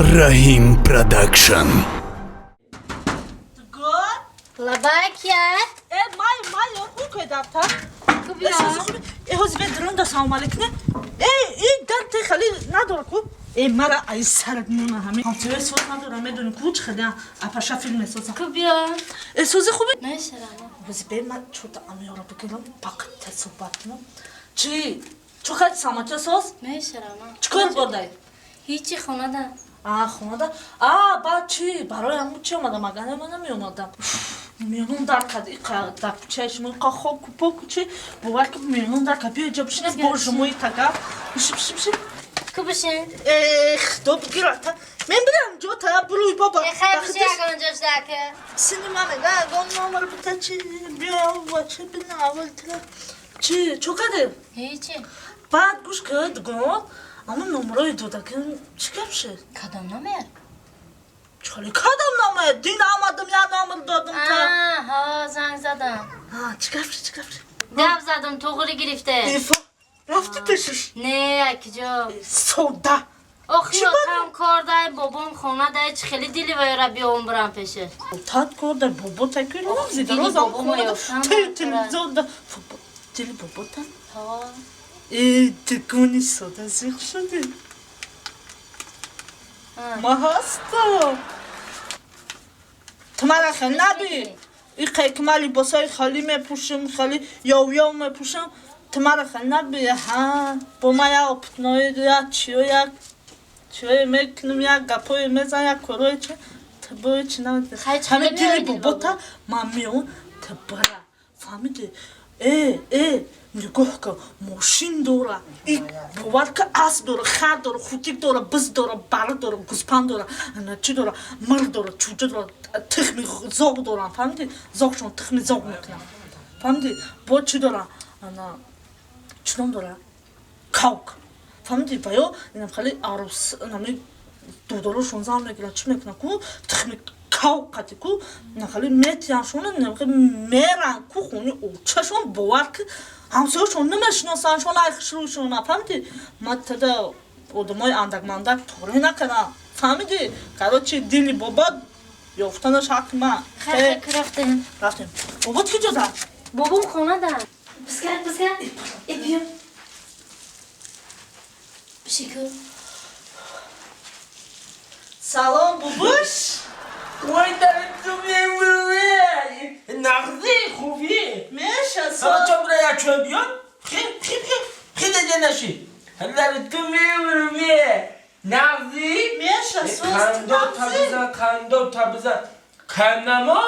Раҳим Продакшн. Год. Лабай, кия? Э, май, май, ху ке дафта. Ку бия. Э, ҳози бе дрон да салом алейкум. Э, и дар те хали надора ку. Э, мара ай сарат мона ҳами. Ҳамсоя соз надора, медонӣ ку чӣ хада апаша филм месозам. Ку бия. Э, сози хуби? Мешарама. Ҳози бе ман чота амёра бигирам, пақат те суҳбат кунам. Чӣ? Чӣ хад самача соз? Мешарама. Чӣ кор бурдай? Ҳичи, хонада. А, хонада. А, баъд чӣ? Барои ҳамун чӣ омадам? Агар не, ман намеомадам. Меҳмон дар кард, иқа дар кучаи шумо иқа хоку поку чи, бовар ки меҳмон дар кард. Биё иҷо бишинед, бо шумои тага. Биши, биши, биши. Ку бишин. Эх, до бигирата. Мен бирам ҷо тая буруй баба. Э, хай биши ягон ҷош дака. Сини ма мега, ягон номер бита чи, биё ваче бина аввал тира. Чи, чо кардем? Ҳичи. Баъд гӯш кард, гон, ама номерои додакин чӣ гап шуд? Кадом номер? Чали кадом номер? Дин омадам, як номер додам та. Ҳа, занг задам. А, чӣ гап шуд, чӣ гап шуд? Гап задам, туғри гирифте. Ифо, рафти пешиш? Не, акиҷо. Сода. Охи, Чӣ бад? отам кор дай, бобом хона дай, чӣ хеле дили вайра биём бурам пешаш. Тат кор дай, бобо та ки Ох, рози дили розам бобомо хона. ёфтам, Те бартара. телевизион да. Дили бобо та. Ҳа. Э, дигони сода зиқ шуди. Ма ҳастам. Ту мара хел наби. Иқе ки ман либосҳои холӣ мепӯшам, хеле ёв-ёв мепӯшам, ту мара хел наби. Ҳа, бо ман як опытное, як чиё, як чиёе мекунам, як гапое мезанам, як корое чи. Ту бои чи намедонӣ. Хай, чӣ Ҳамин хеле дили меои дили бобота ман меом, ту бара. Фаҳмидӣ? Э, э, нигоҳ кун, мошин дора. И бовар ки асп дора, хар дора, хутик дора, биз дора, бара дора, гӯспанд дора, ана чӣ дора, мир дора, чӯҷа дора, тухми зоғ дорам, фаҳмидӣ? Зоғшон тухми зоғ мекунам. Фаҳмидӣ? Бо чӣ дора? Ана чӣ ном дора? Кавк. Фаҳмидӣ? Ва ё инам хеле арӯс, нами додарошон зан мегиранд, чӣ мекунанд ку? Тухми кавк қати ку, нахали метияншон, меран ку хони очашон, бовар ки ҳамсояшон намешиносандшон, ай хушрӯшона, фаҳмидӣ? Ма тада одамои андак-мандак торе накардам. Фаҳмидӣ? Короче, дили бобо ёфтанаш ҳаққи ман. Хай, хай, ку рафтем. Рафтем. Бобот ки ҷо зад? Бобом хонада. Бизгар, бизгар. Э, биё. Биши ку. Салом, бубуш. Вой, дар ту мемруе! Нағзи, хубӣ? Меша. Ҳама чо бира як чой биёр? Хи, хи, хи, хи, деҷа наши. Дар ту мемруе! Нағзи? Меша. Қандо табизан, қандо табизан. Канамо?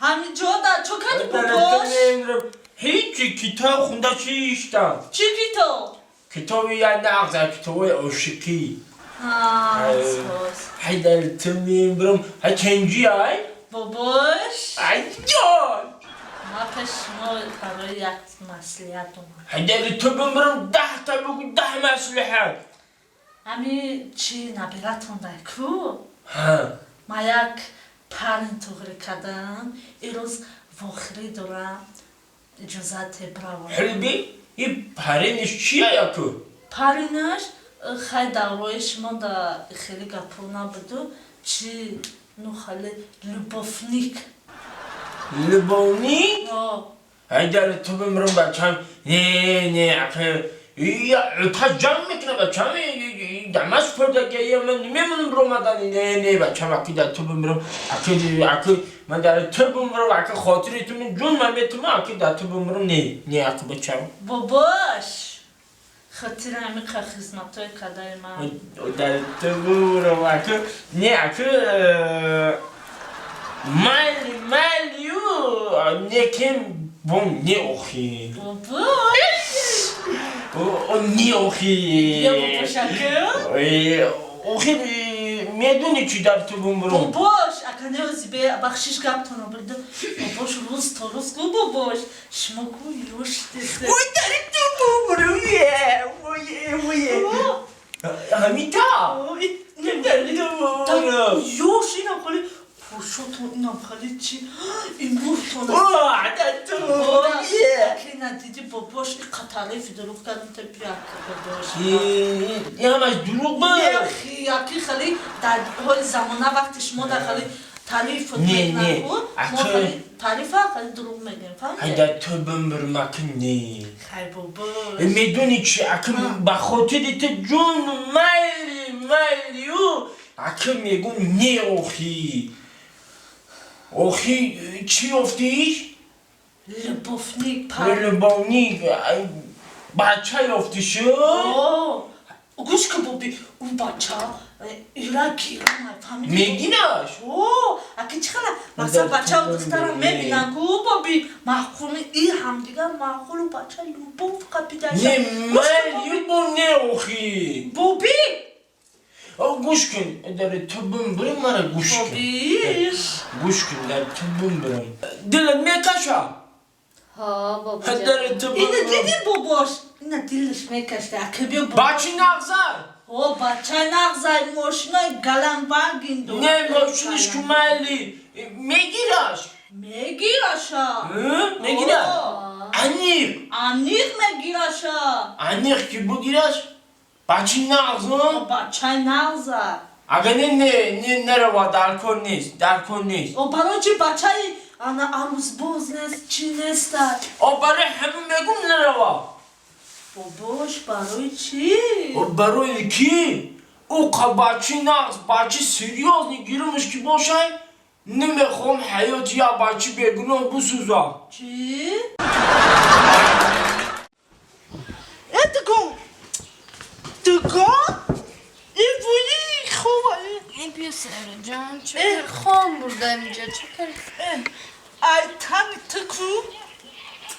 Ҳамин ҷо да чо кардӣ, Дар ту бубош? мемрум. Ҳичи, китоб хунда чиштам. Чӣ китоб? Китоби я нағза, китоби ошиқӣ. Соз. Ҳай, дар ту мемрум. Ҳай, ченҷи ай? Бобош. Ай, ҷон! Ма пеш шумо барои як маслиҳат омадам. Ҳай, дар ту бимрум, 10-та бугу, 10 маслиҳат. Ҳами чӣ набиратон дай ку? Ҳа. Ма як парень туғрӣ кардам, ирӯз вохирӣ дорам, иҷозат бравам. Ҳилби, и парень иш чия яку? Парень аш хай, даврои шумо да хеле гапо набуду, чи, ну, хеле любовник. Любовник? О. Ҳай, дар ту бимрум, бачам. Не, не, ака я та ҷамъ мекуна, бачам, дамас пурдаги я ман намемонам ромадани. Не, не, бачам, аки дар ту бимрум, аки, аки, ман дар ту бимрум, аки, хотири ту ман ҷун ман метума, аки, дар ту бимрум, не, не, аки, бачам. Бобош, хотири ҳамиқа хизматҳои кардаи ман. Дар ту бимрум, аки, не, аки, майли, майлию, неким бом, не, охи. Бобош. О, не, охи. Ё, бобошаку. Охи, медони чӣ, дар ту бимрум. Бобош, ака неози бе бахшиш, гаптонро бурду, бобош, рӯз то рӯз ку, бобош, шумо ку ёш десе. Ой, дар ту бимрум, е, ой, ой, ҳамита, дар ту бимрум. Ёш, инам холи. Пӯшотон инам хали чи имрӯзтон. Ки надиди бобош и қатарифи дурӯғ кардам та бияк бобош. Ҳамаш дурӯғ буд. Яки хали дар ҳоли замона вақти шумо дар хали тариф Не, не, мо хали тарифа хали дурӯғ мегӯем, фаҳмидӣ? Ҳайда ту бимбирм аки не. Хай бобош. Медони чи аки ба хотири ту ҷону майли майлию аки мегум не охи. Охи чӣ ёфтиш? Любовник. Любовник бача ёфтишу? Гӯш ки боби, ӯ бача ира гирам, фаҳмидӣ? Мегираш? О, аки чӣ хела масалан бачаву духтарам мебинанд ку боби маъқули и ҳамдигар маъқулу бача любовь қапидаша. Не ман любо не охи. Боби! Гӯш кун, дари ту бимбирим мара гӯш кун. Бобиш. Гӯш кун, дари ту бимбирим. Дилат мекаша? Ҳо, бобоҷон. Дари ту Ина бимбирим. диди бобош? Ина дилаш мекашта. Аки биё бобош. Бачи нағзай? О, бача нағзай, мошинои галанвагин дорад. Не, мошиниш ку майли. Мегираш? Мегираша. Мегираш? Аниқ. Аниқ мегираша. Аниқ ки бугираш? Бачи нағз, Бачаи нағза. Агар не не не нерава дар кор нест, дар кор нест. О, барои чи бачаи ана арӯзбоз нест, чӣ неста? О, барои ҳамин мегум нерава. Бобош, барои чӣ? О, барои ки? Ӯ қа бачи нағз, бачи серьёзный гирумш ки бошай, намехоҳам ҳаёти як бачи бегуноҳ бисӯза. Чӣ? Э, дугон! Дугон? Э, вуи, хова, э. Биё, Сайёраҷон, чокер хом бурдам инҷа, чокер. Э, ай тани ту ку,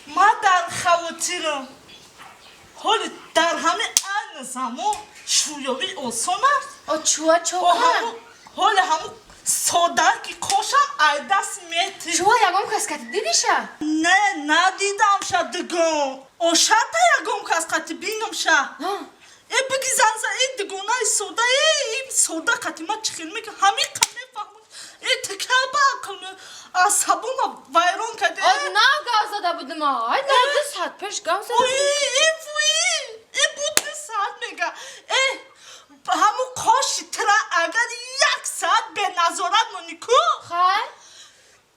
ман дар хавотирам. Ҳоли дар ҳамин айни замон шӯёвӣ осон аст. О, чуа чокар? Ҳоли ҳамун сода ки кошам ай даст мети. Чуа ягон кас кати дидиша? Не, надидамша дугон. Ошата ягон кас қати бинамша. Э, биги занза, э, дугонаи сода, э, ин сода қати ман чӣ хел мекунам? Ҳамин қа мефаҳмам. Э, тика ба ақл асабома вайрон карда. О, на гав зада будам, ай, на 2 соат пеш гав зада. Ой, э, вуй, э, буд 2 соат мега. Э, ҳамун қоши тира агар 1 соат беназорат монӣ ку? Хай?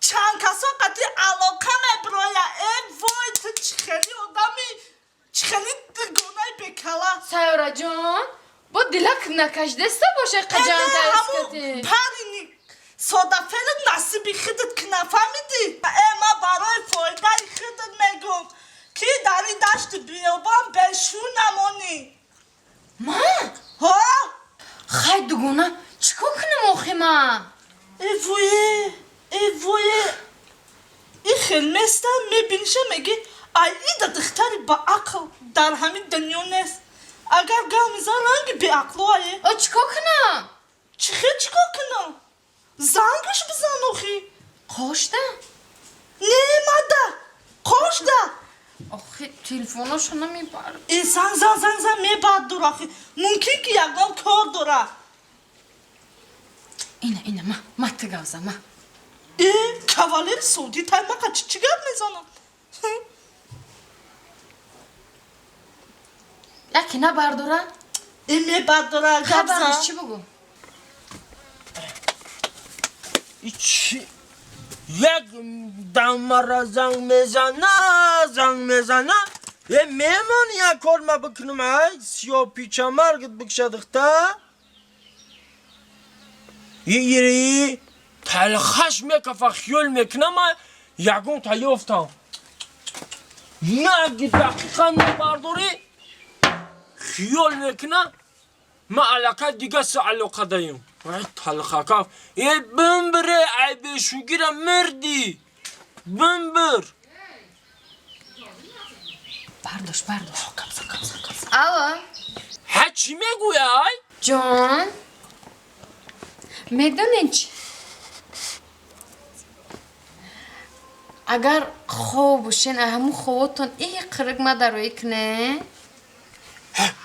Чанд касо қати алоқа мебироя. Э, вой, ту чӣ хели одами, чӣ хели дугонаи бекала. Сайёраҷон, бо дилак накашидаста боша қаҷан каскати. Парини содафели насиби худат ки нафаҳмидӣ? Э, ман барои фоидаи худат мегӯм, ки дар ин дашти биёбон бешу намонӣ. Ман? Ҳо? Хай, дугона, чӣ кор кунам охи ман? Э, вое, э, вое. И хел места мебиниша меги, ай ида духтари ба ақл дар ҳамин дунё нест. Агар гав мизан ранги беақлое. О, чӣ кор кунам? Чӣ хел чӣ кор кунам? Зангаш бизан охи. Қошда? Не, мада. Қошда. Охи, телефоношо намебарад. Э, занг зан, занг зан мебардор охи. Мумкин ки ягон кор дора. Ина, ина, ма, ма ту гав зан, ма. Э, кавалери содӣ тай мақа чӣ чӣ гап мезанам? Яке набардора? Э, мебардора, гап зан. Хабараш чӣ бугӯ? Чӣ? Як дамара занг мезана, занг мезана. Э, мемон як кор ма бикунам, ай, сиёҳ пичамаргат бикша духта. Ири, талхаш мекафа хиёл мекунам, ай, ягон та ёфтам. Як дақиқа набардорӣ, хиёл мекунам, ман аллакай дига са алоқа даем. Ай, талхакаф. Э, бимбире, ай бешугира мирдӣ. Бимбир. Бардош, бардош. Алло. Ҳа, чӣ мегӯя, ай? Ҷон. Медонед чӣ? Агар хоб бошен, ҳамун ховотон и қирик ма дароӣ кунед.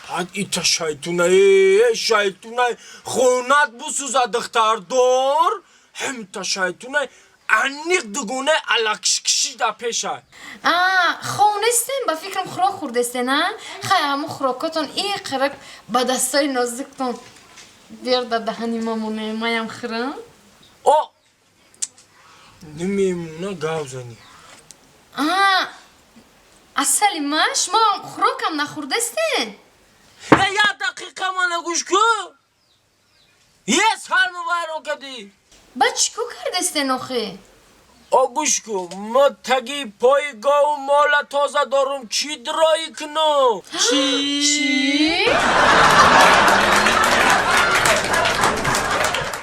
Ҳад ита шайтуна, э, шайтуна, хонат бисӯза духтардор. Ҳамта шайтуна аниқ дугона алакшкиши да пеша. А, хов нестем, ба фикрам хӯрок хӯрдестен, а? Хай, ҳамун хӯрокотон и қирак ба дастои нозиктон бер да даҳани ма моне, маям хӯрам. О! Намемуна гав зани. А, асали ма, шумо хӯрокам нахӯрдестен? Э, як дақиқа мана гӯш ку. Е сарму вайрон кардӣ. Ба чӣ кор кардестен охи? О, гӯш ку, мо таги пои гову мола тоза дорум, чӣ дроӣ кунум? Чӣ?